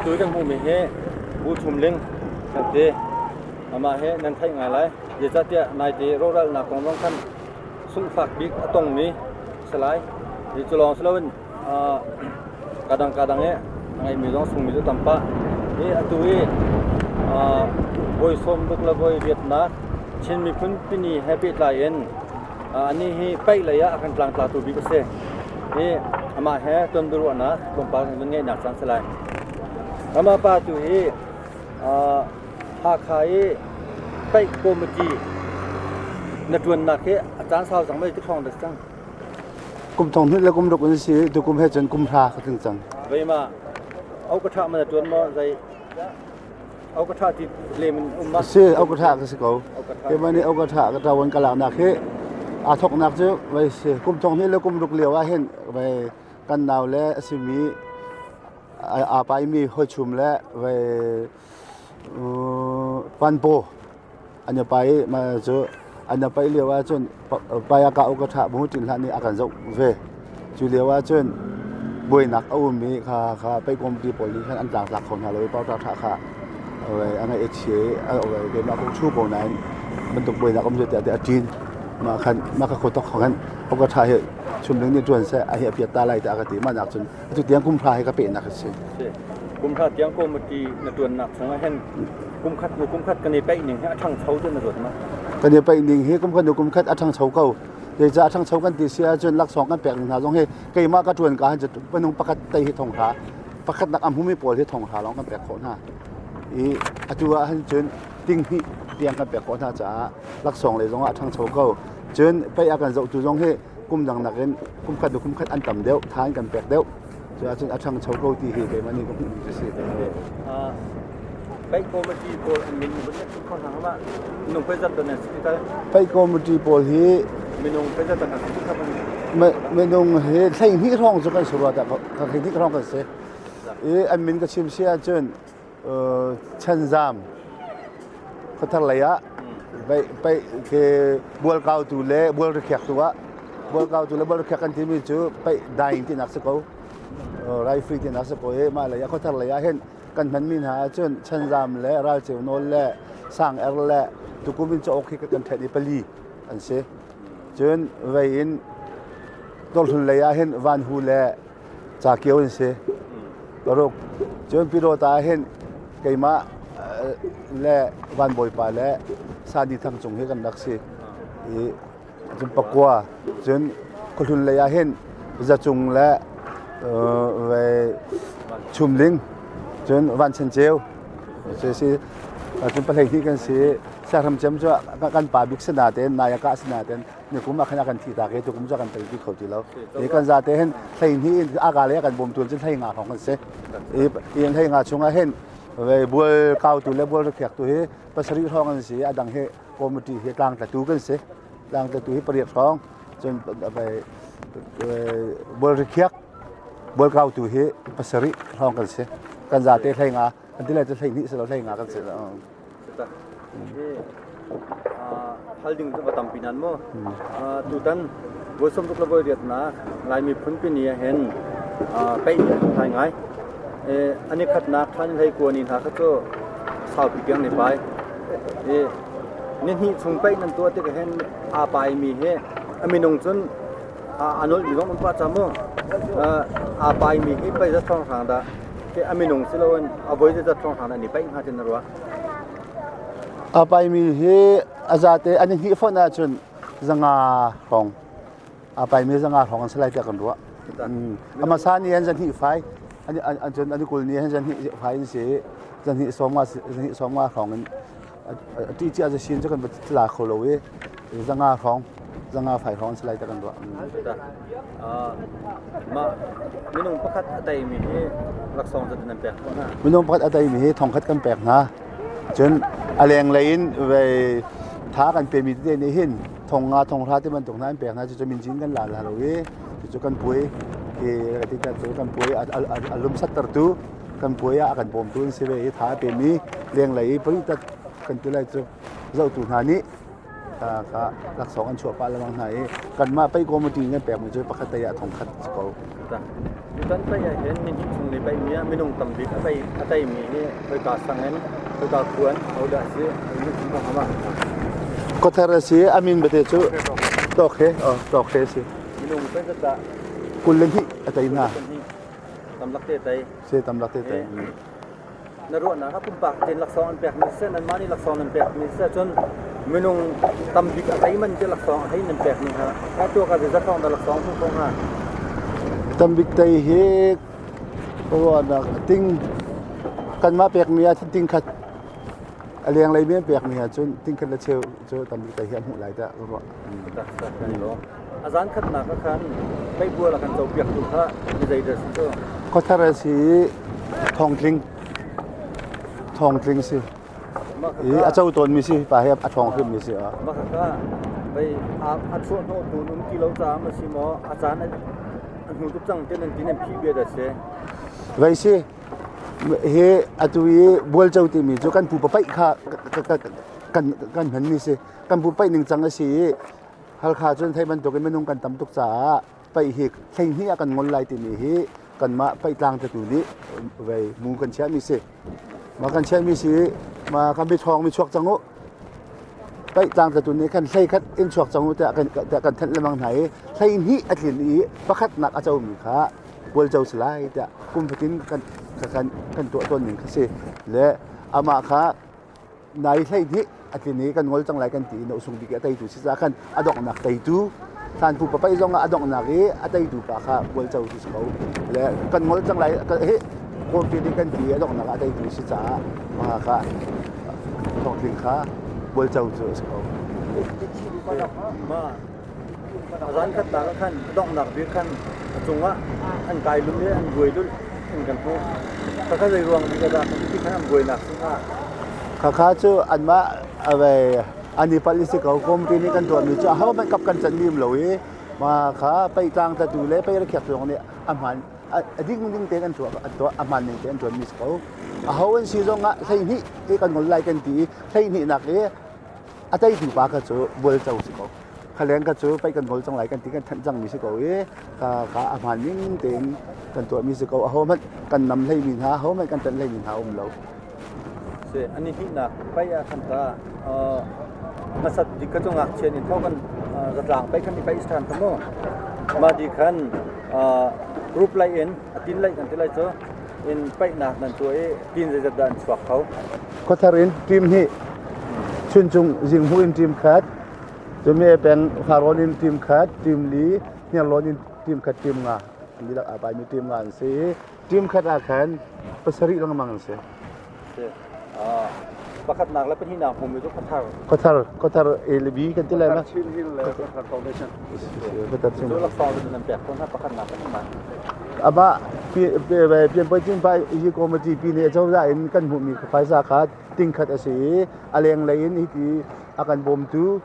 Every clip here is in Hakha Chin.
Atu kan hmuhmi hi Bu Chum Ling kan ti. Amah hi nan theih ngai lai. Zeicahtiah naite rawhralnak kong zong khan sunghfak bik a tongmi si lai. Hi cu lawng si loin kadang kadang i a ngeimi zong sungmi cu tam pah. Hi atu i voi sawmruk le voi riatnak Chin miphun pini he pehtlai in anih hi paih lei ah a kan tlangtlatu bik a si. Hi amah he ton biaruahnak tlawmpal kan vun ngeihnak caan si lai. Amah pa tu hi Hakha i paih committee na ṭuannak hi a caan sau cang mei ti ṭhawng dah cang? Kum thong hnih le kum ruk in si tukum he cun kum hra ka tling cang. Veima au ka ṭha ma na ṭuan maw zei au ka ṭha ti lem in um ma? Si au ka ṭha ka si ko. Keimah nih au ka ṭha ka ṭawan ka laknak hi aa thoknak cu vai si kum thong hnih le kum ruk lio ah hin vai kan nau le a simi aa paimi hawichum le vai panpaw an i pai i mah cu an i paih lio ahcun payaka u ka ṭha bu tin hlah nih a kan zoh ve. Cu lio ahcun buainak a um i kha kha peikompi pawl nih khan an tlangtlak kho hna lo i pauṭa ṭha kha a ngaih a chia i keimah ko ṭhu ko nain bantuk buainak um tiah a ṭin. Mah khan mah kha kho tok khan ka ṭha hi chum ding nih ṭuan seh a hi a piat ta lai tiah a ka ti. Mah nak cun atu tiang kum hra hi ka pehnak a si. Kum hra tiang committee na ṭuannak chungah hin kum khat hnu kum khat kan i peih ning hi a ṭhangcho ti na ruat ma? Kan i peih ning hi kum khat hnu kum khat a ṭhangcho ko. Zeicah a ṭhangcho kan ti si ahcun laksawng kan pek ning hna zong hi keimah ka ṭuan ka han cu minung pakhat tei hi thong hra pakhat nak a hmumi pawl hi thong hra lawng kan pek khawh hna. I atu ah han cun ting hnih tiang kan pek khawh hna caah laksawng lei zong ah a ṭhangcho ko. Cun peih a kan zohtu zong hi kum dang nakin kum khat kum khat an tam deuh tha an kan pek deuh cu ahcun a ṭhangcho ko ti hi keimah nih ka hmuhmi cu si. Paih committee pawl an min vun na chim kho hna ma minung pei zat nan si tal Paih committee pawl hi minung pei zat kan si kha minung hi 12 hrawng cu kan si rua ta ka 12 hrawng kan si i an min ka chim si ahcun Chanzam khuathar lei ah paih ke bualkautu le bualrikhiaktu ah bualkautu le bualrikhiak kan timi cu paih daing tinak si ko rifle tinak si ko i mah lei ah khuathar lei ah hin kan hmanmi hna ahcun Chanzam le Ralceu Nawl le Sang Er le tukum in cauk hi kan ṭhen i pali an si cun vei in Dawrhlun lei ah hin Vanhu le Cakio an si. Paruk. Cun Pyidawta ah hin keimah le Van Bawipa le Sani Thang Cung hi kan rak si. I cun pakua. Cun khuahlun lei ah hin Zacung le Chumling cun Van Chan Ceu si cun pahlei hnih kan si. Siahram cem cu kan pa bik si natein nayaka si natein nikum ah khan a kan thih tak i tukum cu a kan telpi kho ti lo i kan zate hin hlei hnih in aka le kan bawmtu cu hlei nga hrawng kan si i i hlei nga chungah hin bual kautu le bual rikhiaktu hi pasarih hrawng an si a dang hi committee hi tlangtlatu kan si tlangtlatu hi pariat hrawng cun bual rikhiak bual kautu hi pasarih hrawng kan si kan zate hlei nga kan ti lai cu hlei hnih si lo hlei nga kan si Hal ding cu va tampi nan maw? Tutan voi sawmruk le voi riatnak Lai miphun pini ah hin peih ni an hlai ngai. An i khatnak thlan hlei kua ni hna kha cu saupi tiang ni pai. Ni hnih chung peih nan tuah tik hin aa paimi hi a minung cun a nolh mi zong um pah ca mu. Aa paimi hi pei zat hrawnghrang dah a minung si loin a voi zat hrawnghrang dah an i paih hnga tin na ruah? A paimi hi a zate an i hnih fonh ahcun zanga hrawng a paimi zanga hrawng an si lai tiah kan ruah. A hmasa ni an zahnih fai an cun an i kul ni an zahnih fai an si i zahnih sawm zahnih sawm nga hrawng in a ṭih cia sin cu kan va la kho lo i zanga hrawng zanga fai hrawng an si lai tiah kan ruah. Mah minung pakhat a teimi hi laksawng zat nan pek khawh hna. Minung pakhat a teimi hi thongkhat kan pek hna. Cun a lenglei in vei tha kan pemi tete nih hin thong nga thong hra ti bantuk hna an pek hna cucu mincin kan la lo i cucu kan puai khi ti cu kan puai a lumsattertu kan puai ah a kan bawmtu an si ve i tha a pemi lenglei i paritat kan ti lai cu zohtu hna nih. Kha kha laksawng an chuah pah lengmang hna i kanmah paih committee kan pekmi cu pakhat te ah 1000 si ko. Tutan paih ah hin nihnih chung ni paihmi ah minung tambik a tei a teimi hi khoika sang in khoika khuan hodah si min chim kong hama. Kawthar a si a min bate cu tawk he oh tawk he si. Minung paih zat 22 a tei hna. Tamlak te tei. Si tamlak te tei. Na ruahnak ah pumpak tein laksawng an pekmi siseh, nanmah nih laksawng nan pekmi siseh cun minung tambik a tei man ti laksawng a hei nan pekmi hna kha tuak ah zeizat hrawng dah laksawng hmuh ko hnga? Tambik tei hi ruahnak ting kanmah pekmi ah ting khat a lenglei mi an pekmi ahcun ting khat le cheu cu tambik tei hi an hmuh lai tiah ka ruah. A zan khatnak ah khan peibual a kan copiaktu kha mi zeidah si cu? Khuathar a si i thongtling thongtling si. I a co tawnmi si pa hi a ṭhawng hrimmi si. Mah kha pei a chuahhnawh tu um ti lo caah ma si maw a caan a hnu tuk cang te nan ti nan phih bia dah si? Vei si hi atu i bualco timi cu kan pupa paih kha kan kan hmanmi si. Kan pupa paih ningcang a si i Halkha cun thei bantukin minung kan tam tuk caah paih hi 12 ah kan ngol lai timi hi kanmah paihtlang tatu nih vei mu kan chiahmi si. Ma kan chiahmi si ma kan biṭhawng mi chuak cang u. Paihtlang tatu nih kan hlei khat in chuak cang u tiah kan tiah kan thanh lengmang hna i 12 a tlin i pakhatnak a comi kha bualco si lai tiah kum fatin kan kan kan tuah tawn ning kha si. Le amah kha nai 12 a tlin i kan ngol cang lai kan ti i na usung bik i a teitu si caah khan a donghnak teitu hlan pupa paih zong ah a donghnak i a teitu pa kha bualco tu si ko le kan ngol cang lai hi kawlpi nih kan ti i a donghnak ah a teitu si caah mah kha thawngtling kha bualco cu a si ko. Ma zan khat ta khan donghnak bik khan a cungah an kai lul i an buai lul in kan hmuh. Khakha zei ruang bik dah ti khan an buainak si hnga? Khakha cu anmah an i palh i si ko. Committee nih kan tuahmi cu ahohmanh kap kan canh lim lo i ma kha peitlang tlatu le pei rakhiak zong nih a hmaan a ding ding tein an tuah an tuah a hmaan ning tein an tuanmi si ko. Aho an si zong ah 12 i kan ngol lai kan ti i 12 nak i a teitu pa kha cu bualco si ko. Khaleng kha cu pei kan ngol cang lai kan ti kan thanh cangmi si ko i ka ka a hmaan ning tein kan tuahmi si ko. Ahohmanh kan nam hleimi hna, ahohmanh kan tanh hleimi hna um lo. Si an i hnihnak pei ah khan ta hmasat bik kha cu ngakchia nih tho kan zatlang pei khan i paih ṭhan kha mu. Mah di khan group lei in a tin lei kan ti lai cu in paihnak nan tuah i tin zeizat dah an chuak kho? Khuathar in team hnih, Chuncung Zinghmuh in team khat, Cumi peng Farrawn in team khat, team li, Hniarlawn in team khat, team nga. An dihlak aa paimi team nga an si i team khat ah khan pasarih lengmang an si. Pakhatnak le pahnihnak hmumi cu Khuathar. Khuathar, Khuathar A le B kan ti lai ma? Chin Hill le Khuathar Foundation. Khuathar Chin. Cu laksawng nan pek tawn hna pakhatnak pahnihnak. Amah Pianpoi Cingpa yi committee pi nih cozah in kan hmuhmi phaisa kha tingkhat a si i a lenglei in hiti a kan bawmtu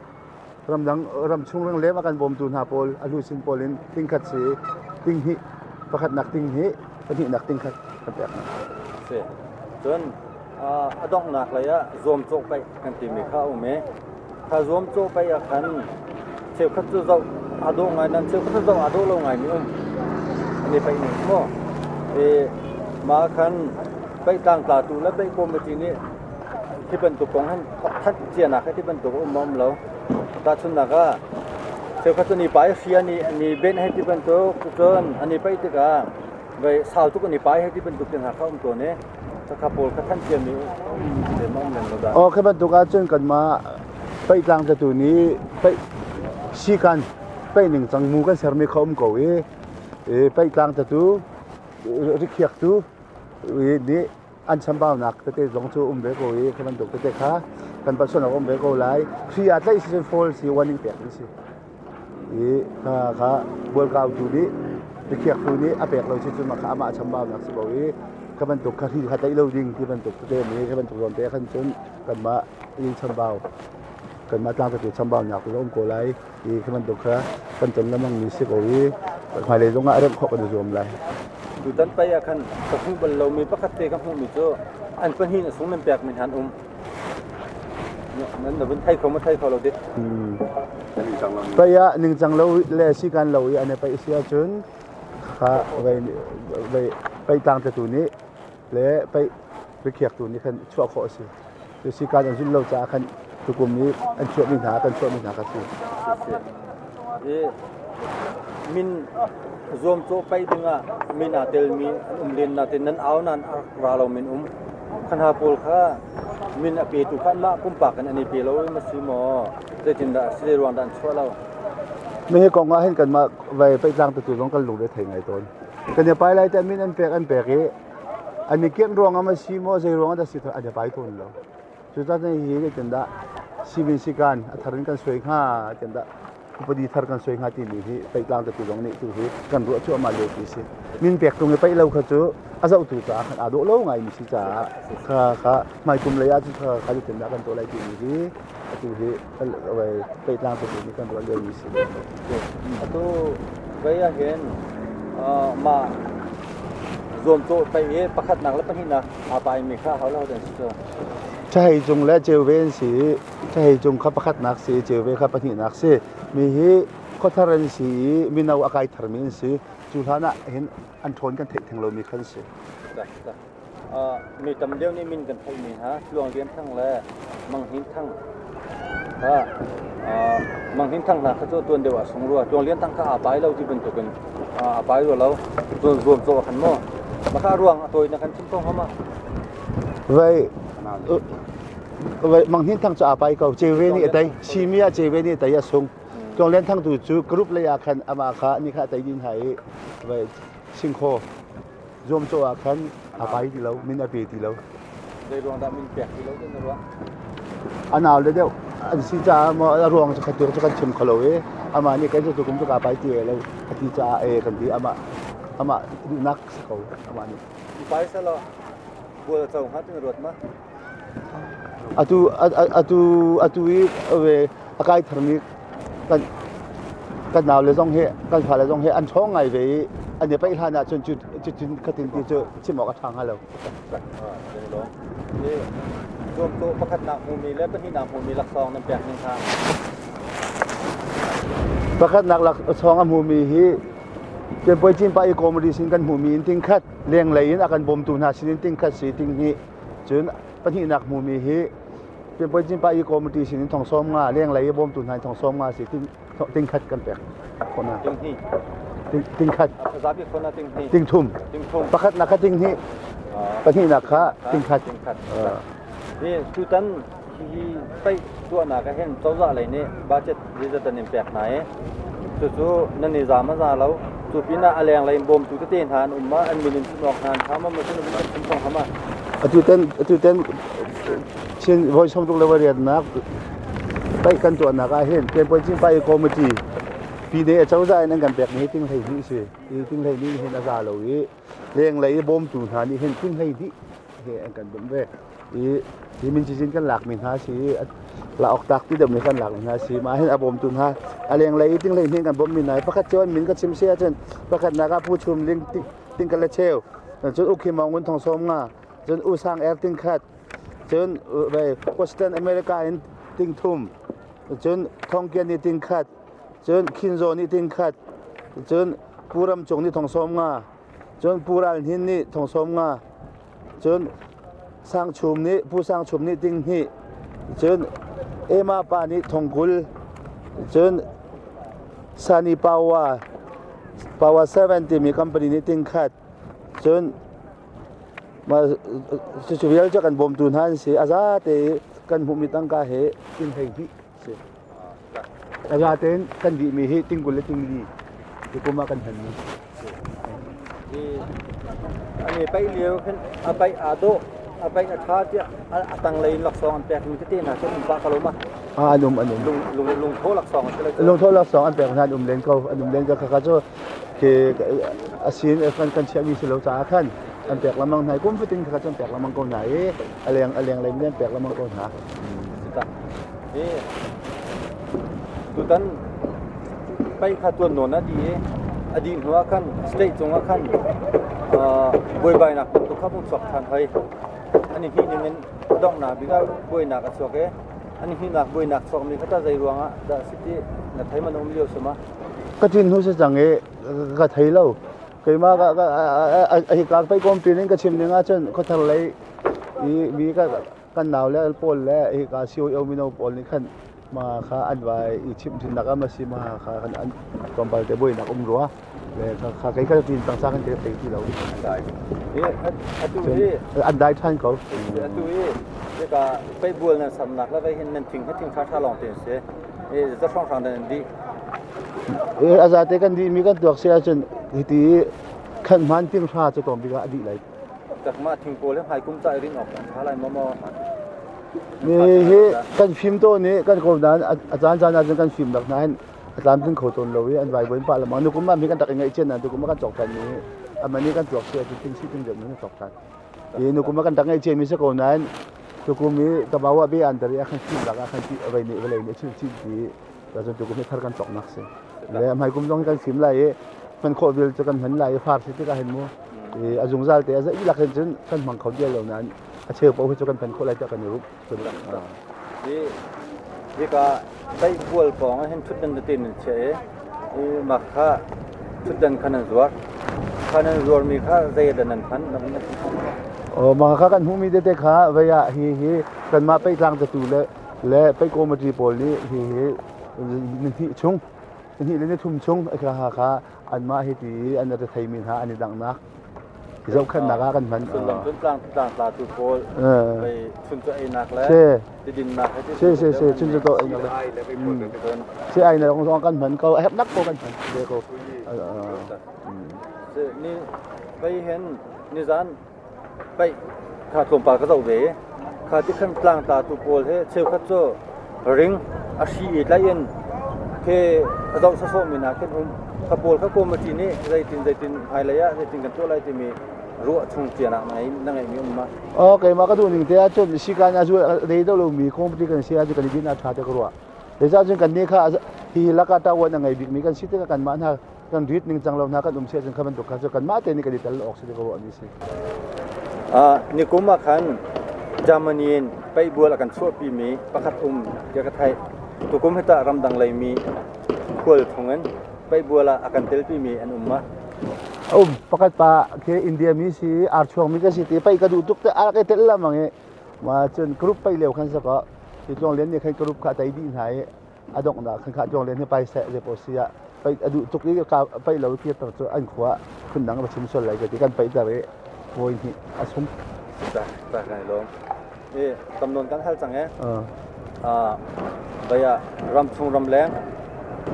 ramdang ramchung ranglem a kan bawmtu hna pawl a hlusin pawl in tingkhat si tinghnih pakhatnak tinghnih pahnihnak tingkhat kan pek hna. Si. Cun a donghnak lei ah zuamcawh paih kan timi kha a um i kha zuamcawh paih ah khan cheukhat cu zoh aa dawh ngai nan cheukhat cu zoh aa dawh lo ngaimi um an i paih ning maw i mah khan paih tlangtlatu le paih committee nih hi bantuk kong hin thanh cianak hi ti bantuk a um ma um lo tahchunhnak ah cheukhat cu ni pai hri an i an i benh hei ti bantuk cun an i paih tikah Vei sau tuk an i pai hei ti bantuk te hna kha um tawn i khakha pawl kha thanh ciami um te ma um lem lo dah. Aw khi bantuk ahcun kanmah peihtlang tatu nih peih sikan peih ningcang mu kan sermi kha um ko i peihtlang tatu rikhiaktu nih an chambaunak tete zong cu um ve ko i khi bantuk tete kha kan palhsualnak um ve ko lai. Hri aa tlaih si cun fall si warning pek an si. I kha kha bualkautu nih rikhiaktu nih a pek lo si cun mah kha amah chambaunak si ko i kha bantuk kha hri kha tlaih lo ding ti bantuk tete mi kha bantuk zawn te khan cun kanmah inn chambau kanmah tlangtatu chambaunak cu um ko lai i khi bantuk kha kan ton lengmang mi si ko i hmailei zong ah remh khawh kan i zuam lai. Tutan pei ah khan ka hmuh bal lomi pakhat te ka hmuhmi cu an pahnih a sung nan pekmi hna an um. Nan vun thei kho ma thei kho lo dik? Pai ah ningcang lo le sikan lo i an i paih si ahcun kha vei vei paih tlang tu nih le paih rikhiaktu nih khan chuah khawh a si. Cu sikan an zulh lo caah khan tukum i an chuahmi hna kan chuahmi hna kha si. I min zuamcawh paih dingah min aa telmi an um len nain nan au nain a rak ra lo min um. Kha hna pawl kha min a petu kha anmah pumpak in an i pe lo ma si maw? Zeitindah a si? Zei ruang dah an chuah lo? Mi hi kong ah hin kanmah vai peihtlang tatu zong kan lungre thei ngai tawn. Kan i pai lai te min an pek i an i kianh ruang ah ma si maw zei ruang ah dah si an i pai tawn lo. Cucaah hi zeitindah sivin sikan a thar in kan suai hnga tindah upadi thar kan suai hnga timi hi peitlang tatu zong nih tu hi kan ruah cuahmah lio ti si. Min pek tung i peih lo kha cu a zohtu caah khan aa dawh lo ngai mi si caah kha kha hmaikum lei ah cun kha kha zeitindah kan tuah lai timi hi atu hi peitlang tatu nih kan ruah lio mi si. Atu vei ah hin mah zuamcawh paih i pakhatnak le pahnihnak aa paimi kha ho le ho den si cu? Ṭhahei cung le ceuve an si i ṭhahei cung kha pakhatnak si i ceuve kha pahnihnak si. Mi hi khuathar an si i mino a kai tharmi an si. Cu hlan ah hin an ṭhawn kan theih theng lomi kha an si. Mi tam deuh nih min kan theihmi hna Tluang Lian Thang le Mang Hnin Thang kha Mang Hnin Thang hna kha cu tuan deuh ah sung rua. Tluang Lian Thang kha aa pai lo ti bantukin aa pai rua lo. Zuam zuam cawh khan maw? Maka ruang a tawi na kan chim ko hnga ma? Vai vai Mang Hnin Thang cu aa pai ko. Ceuve nih a tei. Simi ah ceuve nih a tei a sung. Tluang Lian Thang tu cu group lei ah khan amah kha ni kha a tei din hai i vai singkhaw zuamcawh ah khan a pai ti lo, min a pe ti lo. Zei ruang dah min pek ti lo ti na ruah? A nau le deuh an si caah maw a ruang cu khatir cu kan chim kho lo i amah nih kan cu kum cu ka pai ti lo a ti caah e kan ti amah amah duhnak si ko amah nih. Pai selaw bual co hnga ti na ruat ma? Atu atu atu i a kai tharmi kan kan nau le zong hi kan fale zong hi an ṭhawng ngai ve i an i paih hlan ahcun cu cutin khatin ti cu chim awk a ṭha hnga lo. Zuamcawh pakhatnak hmumi le pahnihnak hmumi laksawng nan pek ning hna. Pakhatnak laksawng a hmumi hi Pianpuai Cinpa i comedy sin kan hmumi in tingkhat lenglei in a kan bawmtu hna sin in tingkhat si tinghnih cun pahnihnak hmumi hi Pianpuai Cinpa i committee sin in thong sawm nga lenglei i bawmtu hna in thong sawm nga si ting khat kan pek khona ting khat zapi khona ting hnih ting thum pakhat nak kha ting hnih pahnihnak kha ting khat hi tutan hi paih tuahnak ah hin cozah lei nih budget zeizat an in pek hna i cucu nan i za ma za lo cu pinah a lenglei in bawmtu tete hna an um ma an min in chim awk hna an tha ma ma cun an chim thong hama atu ten Chin voi sawm tuk le voi riatnak paih kan tuahnak ah hin Pianpuai Cingpai committee pine acozah in an kan pek mi hi ting hlei hnih si i ting hlei hnih hin a za lo i lenglei i bawmtu hna nih hin ting hlei hnih he an kan bawmh ve i hi min cizin kan lakmi hna si la awk tak ti deuh mi kan lakmi hna si mah hin a bawmtu hna a lenglei i ting hlei hnih kan bawmhmi hna pakhat cu an min ka chim si ahcun pakhat nak ah Pu Chum Ling ting ka le cheu cun Ukhi Maung Ngun Thong Sawm nga cun U Sang Er ting khat cun Western America in ting thum cun Thongkian nih ting khat cun Khinzaw nih ting khat cun Pu Ram Cung nih thong sawm nga cun Pu Ral Hnin nih thong sawm nga cun Sang Chum nih Pu Sang Chum nih ting hnih cun Emma pa nih thong 20 cun Sani Power Power 7 timi company nih ting khat cun Mah cucu vial cu kan bawmtu hna an si. A zate i kan hmuhmi tangka hi ting 12 si. A zate in kan dihmi hi ting 20 le ting 4 ti kum ah kan hmanmi. An i paih lio khin a paih aa dawh, a paih a ṭha tiah a tanglei in laksawng an pekmi tete hna cu an um pah ko lo ma? Ah, an um, an um. Lungtho laksawng a si lo. Lungtho laksawng an pek hna an um len ko, an um len ko. Khakha cu khi a sin kan chiahmi si lo caah khan an pek lengmang hna i kum fatin kha cu an pek lengmang ko hna i a leng lei an pek lengmang ko hna. Hi tutan pei kha tuan nawn a di i a dih hnu ah khan state cung ah khan buaibainak bantuk kha hung chuak ṭhan hoi. An i hnih ning in a donghnak bik ah buainak a chuak i. An hnihnak buainak chuakmi kha tah zei ruangah dah si ti na thei man um lio si ma? Ka ṭin hnu si cang i ka thei lo. Keimah ka ka hi ka pei kom ṭin in ka chim ning ahcun khuathar lei i mi ka kan nau le pawl le hi ka COO mino pawl nih khan ma kha an vai i chimh ṭhinnak ah ma si ma kha kan an tlawmpal te buainak um rua. Le kha kei ka ṭin cang ca kan ka thei ti lo. Atu hi an dai ṭhan ko. Atu hi hika peibual nan samnak le vei hin nan thing hi thing ṭha ṭha lawng te si. Za hrawnghrang nan dih. A zate kan dih mi kan tuak si ahcun hiti khan hman ting hra cu tlawm bik ah a dih lai. Takma thing pawl hi hmai kum ca i rin awk an ṭha lai maw maw? Ni hi kan fim tawn i kan ko nain a caan caan ahcun kan fim nak nain a tlamtling kho tawn lo i an vaivuan pah lengmang. Nukum ah mi kan rak i ngaihchiat nain tukum ah kan cawk ṭhan mi amah nih kan tuak si ahcun ting si ting deuh in cawk ṭhan. I nukum ah kan rak ngaihchiat mi si ko nain tukum i tabawa be an tar i a kan fim lak ah khan ti vei nih vawlei nih a chim chin ti cun tukum hi thar kan cawknak si. Le hmai kum zong kan fim lai i hman khawh vial cu kan hman lai i far si tikah hin mu a zungzal te a zei lak hin cun kan hmang kho dial lo nain a cheu paoh hi cu kan hman khawh lai tiah kan i rup. Hika Paihbual pawng ah hin ṭhutdan tete nan chiah i mah kha ṭhutdan kha nan zuar. Kha nan zuarmi kha zei ah dah nan hman? Mah kha kan hmuhmi tete kha vei ah hi hi kanmah peihtlang tatu le le peih pawl nih hi hi nihnih chung nihnih le nithum chung kha kha anmah hi ti an ra theimi hna an i danghnak zohkhenhnak ah kan hman. Sullam cun tlang tlang tlatu pawl vei chuncaw einak le tidinnak he Si si si chuncaw einak le si ai na zong kan hman ko a herhnak ko kan hman ve ko. Ni vei hen nizan paih kha tlawmpal ka zoh ve. Kha ti khan tlang tlatu pawl he cheukhat cu ring a hri i tlaih in khi a zoh sawsawh mi hna khin um. Kha pawl kha committee nih zeitin zeitin hmailei ah zeitin kan tuah lai timi ruah chung cianak na ngei na ngeihmi um ma? Oh, keimah ka duh ning te ahcun sikan a zu rei deuh lomi committee kan si ahcun kan i din a ṭha te ka ruah. Zeicah cun kan nih kha hi laka tawan a ngei bikmi kan si tikah kanmah hna kan rit ning cang lo hna kan um si ahcun kha bantuk kha cu kanmah te nih kan i tel awk si ti ka ruahmi si. Nikum ah khan Germany in paihbual a kan chuahpimi pakhat um tiah ka theih. Tukum hi tah ramdang leimi khual thung in paihbual ah a kan telpimi an um ma? Um pakhat pa khi India mi si archuang mi ka si ti paih ka duh tuk te a rak i tel lamang i ma cun group paih lio khan saka ti tluang len nih khan group kha a tei dih hna i a donghnak khan kha tluang len hi pai seh zei paoh si ah paih a duh tuk i ka paih lo kirter cu an khua phundang va chim sual lai ka ti kan paih ter i voi hnih a sung. Ta ta kai lawm. E tamnawn kan hal cang e. Vai ah ramchung ramleng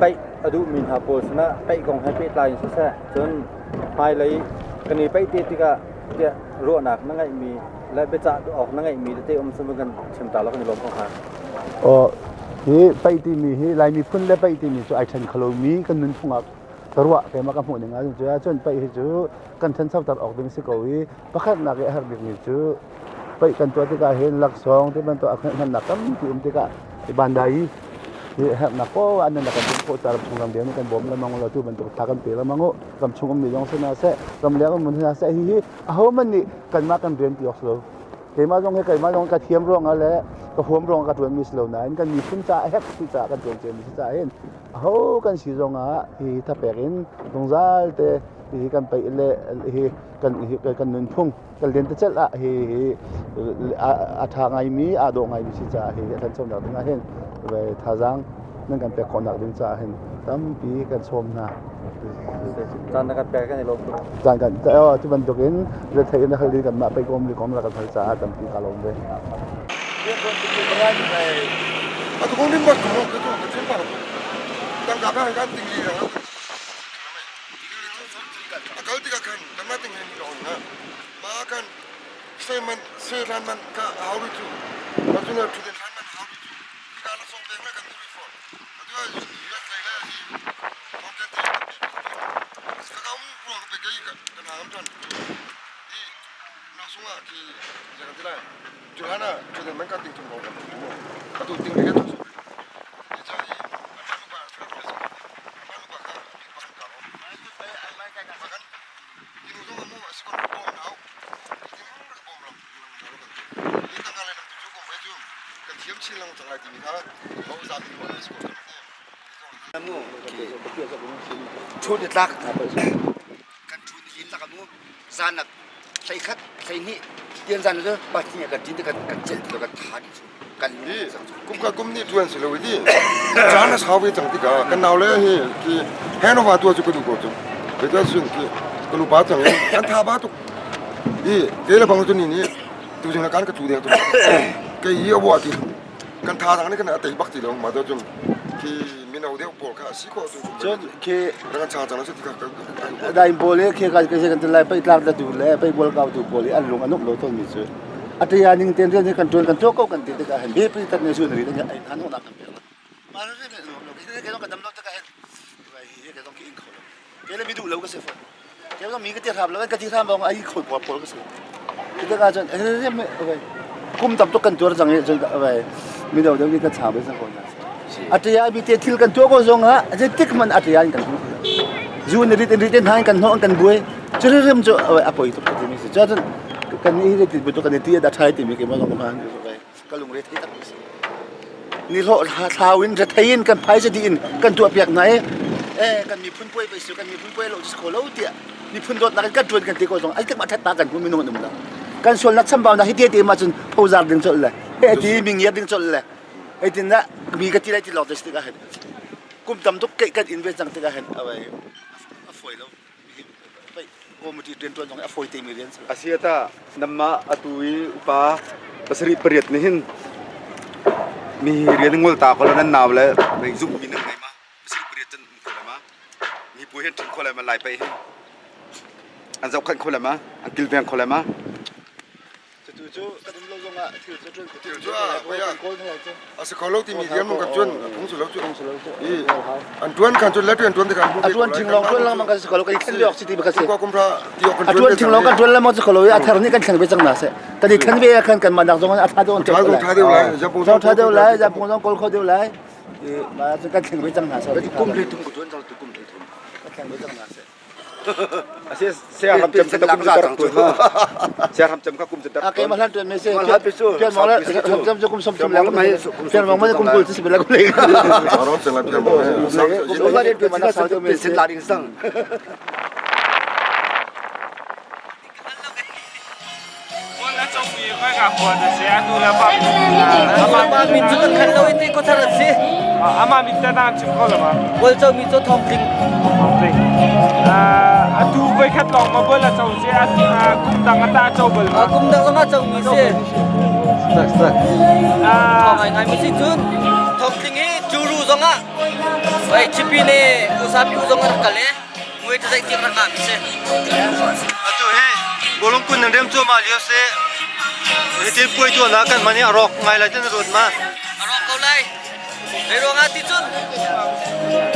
paih a duhmi hna pawl sinah paih kong he pehtlai in siseh cun hmailei kan i paih te tikah tiah ruahnak na ngeihmi le biacah awk na ngeihmi tete um sun kan chim ta lo kan i lawm ko hnga. Aw, hi paih timi hi Lai miphun le paih timi cu ai ṭhen kho lomi kan nunphung ah ka ruah keimah ka hmuh ning ahcun cu ahcun paih hi cu kan ṭhanchoter awk ding si ko i pakhatnak i a herh bikmi cu paih kan tuah tikah hin laksawng ti bantuk a hmannak tampi um tikah i bandai hi herhnak poah an nan kan bawmh khawh ca ramchung ramleng nih kan bawm lengmang lo tu bantuk tha kan pe lengmang u ramchung ummi zong si hna seh ramleng um hna seh hihi ahohmanh nih kanmah kan rian ti awk si lo. Keimah zong hi keimah zong ka thiam ruangah le ka huam ruangah ka ṭuanmi si lo nain kan miphun caah a herh ti caah kan ṭuan ciami si caah hin aho kan si zongah hi thapek in zungzal te hi kan paih le hi kan hi kan nunphung kan lentecelh ah hi hi a ṭha ngaimi aa dawh ngaimi si caah hi a ṭhanchonak ding ah hin thazaang nan kan pek khawhnak ding caah hin tampi kan sawm hna. Caan na kan pek kan i lawm tuk. Caan kan cu bantuk in rethei in hal ding kanmah pei kom li kom la kan hal caah tampi ka lawm ve. Atu kong nim bak ko ka tu ka chen pa tangka ka kan ting li rang akal tikah khan kanmah ting ni lo na ma kan se man se ran man ka hau ri chu ma chu na thu den ran man hau ri chu ka la song deng la kan tu ri phone atu a US lei la hi thong ten te ka ka um ruang pe ke kan hang tan i na sunga ki jangan ti lai cu hlan ah thu den man ka ting thum ko kan tu atu ting ri ka tu i cha i anu ba anu ba ka makan inu zong amu asikon bom nau itin bom lam kan thiam chin lengmang cang lai timi kha ho zapi ruah na si ko. Chun i tlak kan chun i lin tak mu zan nak hlei khat hlei hnih tian zan cu pahnih kan tin kan kan celh ti kan tha dih cu kan Kum ka kum nih tuan si lo ti caan a sau ve cang tikah kan nau le hi ki handover tua cu ka duh ko cu ke sun ki ka lupa cang i kan tha ba tuk i ke le bang cu ni nih tu jing kan ka tu deng tu ke hi awa ti kan tha dang ni kan a tei bak ti lo ma to cun khi mino deuh pawl kha si ko tu Cun khi kan cha cang si ti kha dain pawl i khi ka kan ti lai pei tlak da tu le pei bual kau tu pawl i an lung an uk lo tawn mi cu atiya ning ten rian hi kan tuan kan tuah ko kan ti tikah hin biapi tak ne su ri ai han nak kan pek ma ri ri lo ke ke kan dam lo tikah hin hi ke dong ki in kho lo ke le mi duh lo ka se fo ke mi ka ti hram lo ka ti hram bong ai khoi pawl pawl ka se tikah cun kum tam tuk kan tuar cang i cun mi do deuh nih kan cha ve cang ko na atiya mi te thil kan tuah ko zong ah zeitik man atiya in kan hmu zu ni rit in rit in han kan hnawh kan buai cu rim cu a poi tuk ti mi si cun kan ni hi ti kan ti da thai ti mi ke ma zong ma ka lungre thei tak si ni hlawh thlau in rethei in kan phaisa dih in kan tuah piak hna i eh kan miphun puai pei su kan miphun puai lo ko lo tiah miphun dawtnak in kan tuan kan ti ko zong ai tak ma that ta kan hmu minung an um lo kan sualnak chambaunak hi te te ma cun phozar ding chol le he ti mi ngiar ding chol le ai tin na mi ka ti lai ti lawng te tikah hin kum tam tuk ke kan in ve cang tikah hin awai a foi lo committee riantuan zong a fawi te mi rian si. Asiata namma atu i upa pasarih pariat ni hin mi rian ngol ta ko nan nau le mei zum mi nan nei ma pasarih pariat chan um kho le ma mi pu hen thin kho le ma lai pai hin an zoh khan kho le ma an kilveng kho le ma Cutu cu kan um lo zongah thil cu ṭuan Thil cu a poi ah a si kho lo timi rian kan ṭuan a phung si lo cu. I an ṭuan khan cun le ṭuan ṭuan te khan A ṭuan ṭhing lawng ṭuan lengmang kan si kho lo kan i thlen ve awk si ti bak a si. Kumkua kumhra ti awk kan A ṭuan ṭhing lawng kan ṭuan lengmang si kho lo i a thar nih kan thleng ve cang na seh. Kan i thlen ve ah khan kanmah nak zong a ṭha deuh an Ṭha deuh ṭha deuh lai zapung zong ṭha deuh lai zapung zong kawl kho deuh lai. Mah cun kan thleng ve cang hna seh. Kum hlei thum ka ṭuan cang tu kum hlei thum. Kan thleng ve cang hna seh. Keimah hlan tuan me se pian mong la ram cam kum som thum lang pian mong ma kum kul si bela kum le Amah min cu kan khan lo i ti khuathar an si. Amah min ta na chim kho lo ma? Bual co mi cu Thawng Tling. Thawng Tling. Atu voi khat lawng ma bual a co si kum dang a ta co bal ma? Kum dang zong a co mi si. Thawng ngai ngai mi si cun Thawng Tling hi Juru zong ah vai Chipi ne Usapi u zong a rak kal i Mui ta zeih tiang rak ngah mi si. Atu hi Bawlungkun nan rem cuahmah lio si. Hitin puai tuahnak kan hman i a rawk ngai lai ti na ruat ma? A rawk ko lai. Hei ruangah ti cun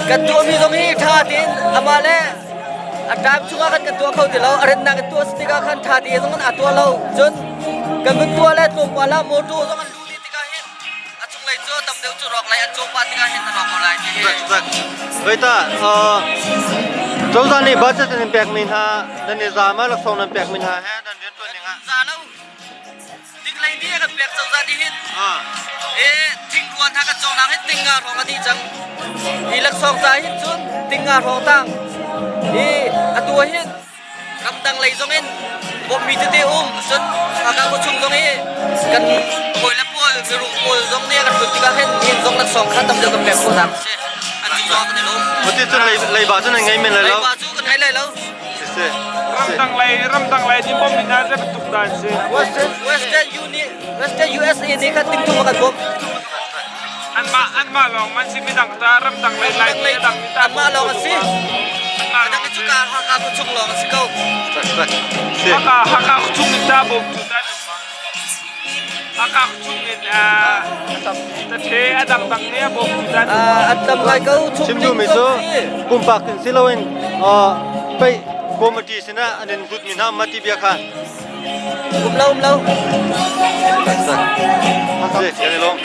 kan tuahmi zong hi ṭha tein amah le a time chungah kan kan tuah kho ti lo. A rennak in tuah si tikah khan ṭha tein zong an tuah lo. Cun kan vun tuah le tlawmpal ah motor zong an luh dih tikah hin a chunglei cu tam deuh cu rawk lai an cawh pah tikah hin a rawk ko lai ti hi. Veita cozah nih budget an in pekmi hna nan i za ma laksawng nan pekmi hna he nan riantuan ning ah Za lo. Tinglei nih a kan pek cozah nih hin. E thingruan hna kan cawknak hin tinga hrawng a dih cang. Hi laksawng ca hin cun tinga hrawng tang. Hi atu ah hin Ramdang lei zong in bawmhmi tete um cun Hakha khuachung zong i kan hawile pawl mirum pawl zong nih a kan hlut tikah hin hin zong laksawng kha tam deuh kan pek khawhnak a si. An cung zong kan i lawm. Cuti cun leiba cu nan ngei men lai lo. Leiba cu kan ngei lai lo. Ramdang lei ramdang lei nih bawmhmi hna zei bantuk dah an si? Western Union Western USA nih khan tingthum a kan bawmh. Anmah anmah lawng man si midang ta ramdang lei lai Ramdang lei dang ta anmah lawng a si. Adang cu ka Hakha khuachung lawng a si ko. Hakha Hakha khuachung in ta bawmtu ta Hakha khuachung in ta the a dangdang nih a bawmtu ta An tam ngai ko Chim chung duhmi ding cu zong si. pumpak in si loin pei committee sinah an in hlut mi hna ma ti bia kha Um lo um lo. Si, kan i lawm.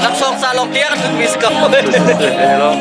Laksawng ca lawng tiang kan hlut mi si ko. Kan i lawm.